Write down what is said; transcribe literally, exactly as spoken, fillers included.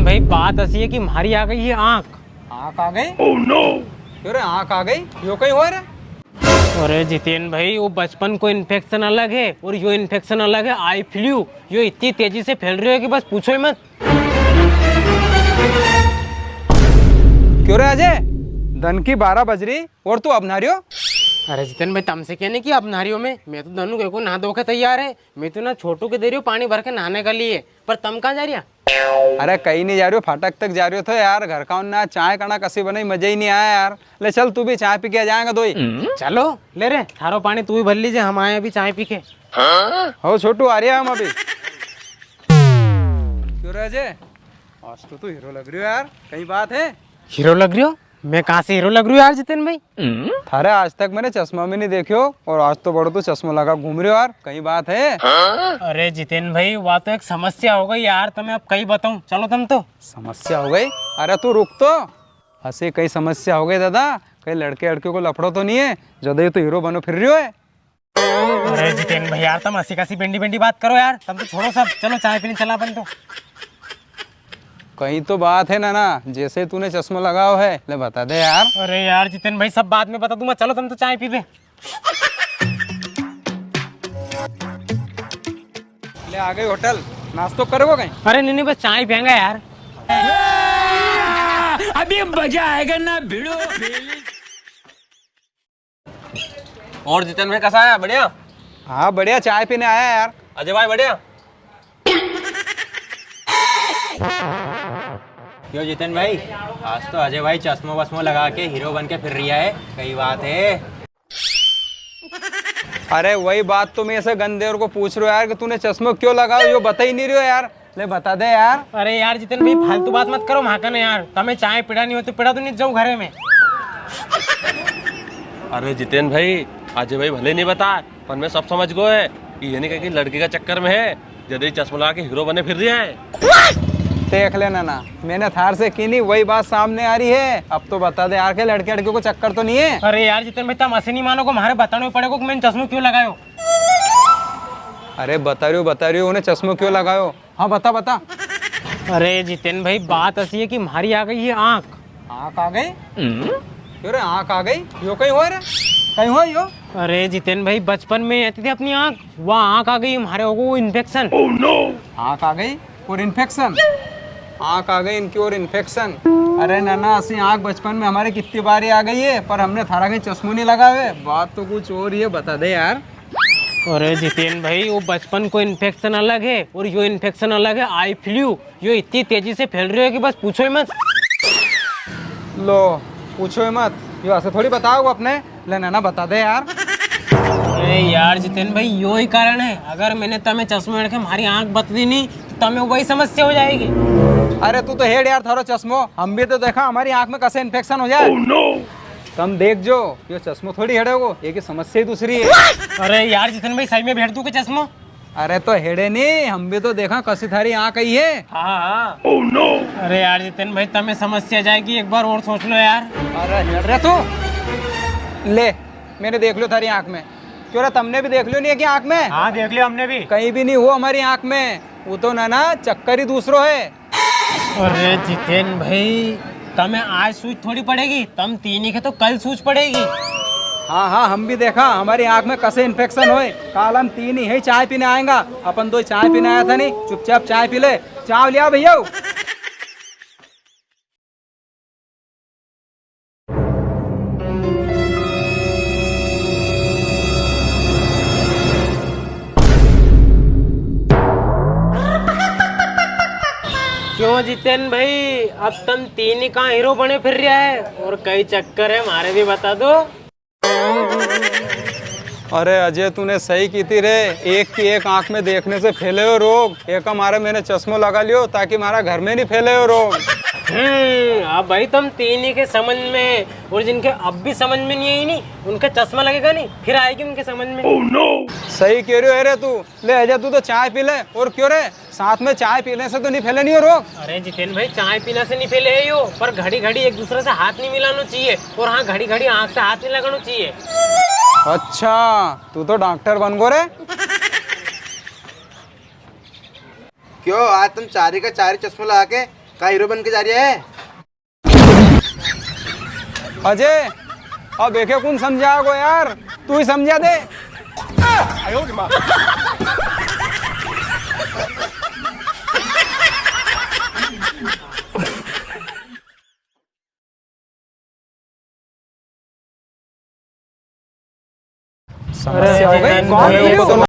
भाई, बात असी है कि म्हारी आ गई है आँख। आँख आ गई? क्यों रे, आँख आ गई? यो कई होय रे? अरे जितेन भाई, वो बचपन को इन्फेक्शन अलग है और यो इन्फेक्शन अलग है, आई फ्लू। यो इतनी तेजी से फैल रियो है कि बस पूछो ही मत। क्यों रे अजय, दन की बारह बज री और तू अब नहा रियो? अरे जितेन भाई, तमसे कहने की अब नहा रियो मैं, मैं तो दन को नहा धो के तैयार है। मैं तो ना छोटू के दे रियो पानी भर के नहाने के लिए, पर तम कहाँ जा रिया? अरे कहीं नी जा रियो, फाटक तक जा रियो थो यार, घर का उन्ना चाय कणा कसी बनाई, मजा ही नी आया यार। ले चल तू भी चाय पी के आ जाएगा दोई। चलो ले रे, थारो पानी तू भी भर लीजे, हम आए अभी चाय पी के। हो छोटू, आ रिया हम अभी। क्यों रे अजय, आज तो तू हीरो लग रियो यार, कई बात है? हीरो लग रियो? मैं कहाँ से हीरो लग रियो यार जितेन भाई? थारे आज तक मैंने चश्मा में नी देख्यो और आज तो बड़ो तू चश्मा लगा घूम रियो यार, कई बात है? अरे जितेन भाई, वा तो एक समस्या हो गई यार, तमे अब कई बताऊं, चलो तम तो। समस्या हो गई? अरे तू रुक तो, असी कई समस्या हो गई दादा, कई लड़के लड़कियों को लफड़ो तो नी है, जदे ही तो हीरो बनो फिर रियो है। अरे जितेन भाई यार, तम असी कसी बेंडी बेंडी बात करो यार, तम तो छोड़ो सब, चलो चाय पीने चला अपन तो। कई तो बात है ना, ना, जैसे तूने चश्मा लगाओ है, ले बता दे यार। अरे यार जितेन भाई, सब बाद में बता दूंगा, चलो तम तो चाय पीबे। ले आ गए होटल, नाश्तो करोगे कई? अरे नी नी, बस चाय पियेंगा यार। अभी मजा आएगा ना भिड़ो। और जितेन भाई, कसा है? बढ़िया? हाँ, बढ़िया, चाय पीने आया यार। अजय भाई, बढ़िया? क्यों जितेन भाई, आज तो अजय भाई चश्मो वश्मो लगा के हीरो बन के फिर रिया है, कई बात है? अरे, वही बात तो मैं इसे गंदेवर को पूछ रियो यार कि तूने चश्मो क्यों लगायो, यो बता ही नी रियो यार। ले बता दे यार। अरे यार जितेन भाई, फालतू बात मत करो म्हाकने यार। तमे चाय पीड़ा नी हो तो पीड़ा तो नी जाऊं घरे में। अरे जितेन भाई, अजय भाई भले नी बता, पर मैं सब समझ गयो है। ये नी कहे कि लड़की का चक्कर में है, जदे ही चश्मा लगा के हीरो बने फिर रिया है। देख लेना ना, मैंने थार से की नी, वही बात सामने आ री है। अब तो बता दे यार, के लड़के लड़कियों को चक्कर तो नी है? अरे यार जितेन भाई, तम असे नी मानोगे, म्हारे बतानो ही पड़ेगो कि मैंने चश्मो क्यों लगायो। अरे बता रियो, बता रियो, उने चश्मो क्यों लगायो? हाँ, बता, बता। अरे जितेन भाई, बात असी है कि म्हारी आ गई है आँख। आँख आ गई? क्यों रे, आँख आ गई? यो कई होय रे? कई होय यो? अरे जितेन भाई, बचपन में आती थी अपनी आँख, वा आँख आ गई, म्हारे हो गयो इन्फेक्शन। आँख आ गई और इन्फेक्शन? आँख आ गई इनकी और इन्फेक्शन? अरे नाना, असी आँख बचपन में हमारे कितनी बारी आ गई है, पर हमने थारा कई चश्मो नी लगायो है। बात तो कुछ और ही है, बता दे यार। अरे जितेन भाई, वो बचपन को इन्फेक्शन अलग है और यो इन्फेक्शन अलग है, आई फ्लू। यो इतनी तेजी से फैल रियो है कि बस पूछो ही मत। लो, पूछो ही मत, यो असे थोड़ी बताओ अपने। ले नाना, बता दे यार। अरे यार जितेन भाई, यो ही कारण है, अगर मैंने तमे चश्मो हेड़ के म्हारी आँख बता दी नी, तो तमे वही समस्या हो जाएगी। अरे तू तो हेड़ यार थारो चश्मो, हम भी तो देखा हमारी आँख में कसे इन्फेक्शन हो जाए। तम देख जो, यो चश्मो थोड़ी हेड़ेगो, ये की समस्या ही दूसरी है। अरे यार जितेन भाई, सही में हेड़ दूं के चश्मो? अरे तो हेड़े नी, हम भी तो देखा कसी थारी आँख आई है। हाँ, हाँ। अरे यार जितेन भाई, तमे समस्या जाएगी, एक बार और सोच लो यार। अरे हेड़ रे तू। ले, मैंने देख लियो थारी आँख में। क्यों रे, तमने भी देख लियो नी है कि आँख में? हाँ, देख लियो हमने भी। कई भी नी हुओ हमारी आँख में, वो तो ना ना चक्कर ही दूसरो है। अरे जितेन भाई, तमे आज सूझ थोड़ी पड़ेगी, तम तीनी के तो कल सूझ पड़ेगी। हाँ, हाँ, हम भी देखा, हमारी आँख में कसे इन्फेक्शन होए। काल हम तीनी ही चाय पीने आएंगा, अपन दो चाय पीने आया था नी, चुपचाप चाय पी ले, चाय लिया भैया। क्यों जितेन भाई, अब तम तीनी का हीरो बने फिर रिया है और कई चक्कर है, म्हारे भी बता दो। अरे अजय, तूने सही की थी रे, एक की एक आंख में देखने से फैले हो रोग। एक हमारे मैंने चश्मो लगा लियो ताकि हमारा घर में नी फैले हो रोग। हम्म, अब भाई तम तीनी के समझ में, और जिनके अब भी समझ में नी आई नी, उनका चश्मा लगेगा नी, फिर आएगी उनके समझ में। सही कह रहे हो रे तू। ले अजय, तू तो चाय पी ले। और क्यों रे, साथ में चाय पीने से तो नी फैले नी हो रोग? अरे जितेन भाई, चाय पीना से नी फैले है यो, पर घड़ी घड़ी एक दूसरे से हाथ नी मिलानो चाहिए। और हाँ, घड़ी घड़ी आंख से हाथ नी लगानो चाहिए। अच्छा, तू तो डॉक्टर बन गो रे। क्यों, आज तुम चारी का चारी चश्मा लगा के का हीरो बन के जा रही है? अजय, अब एके कुण समझाएगो यार, तू ही समझा दे। समस्या हो गई। अरे, कौन अरे, है वो?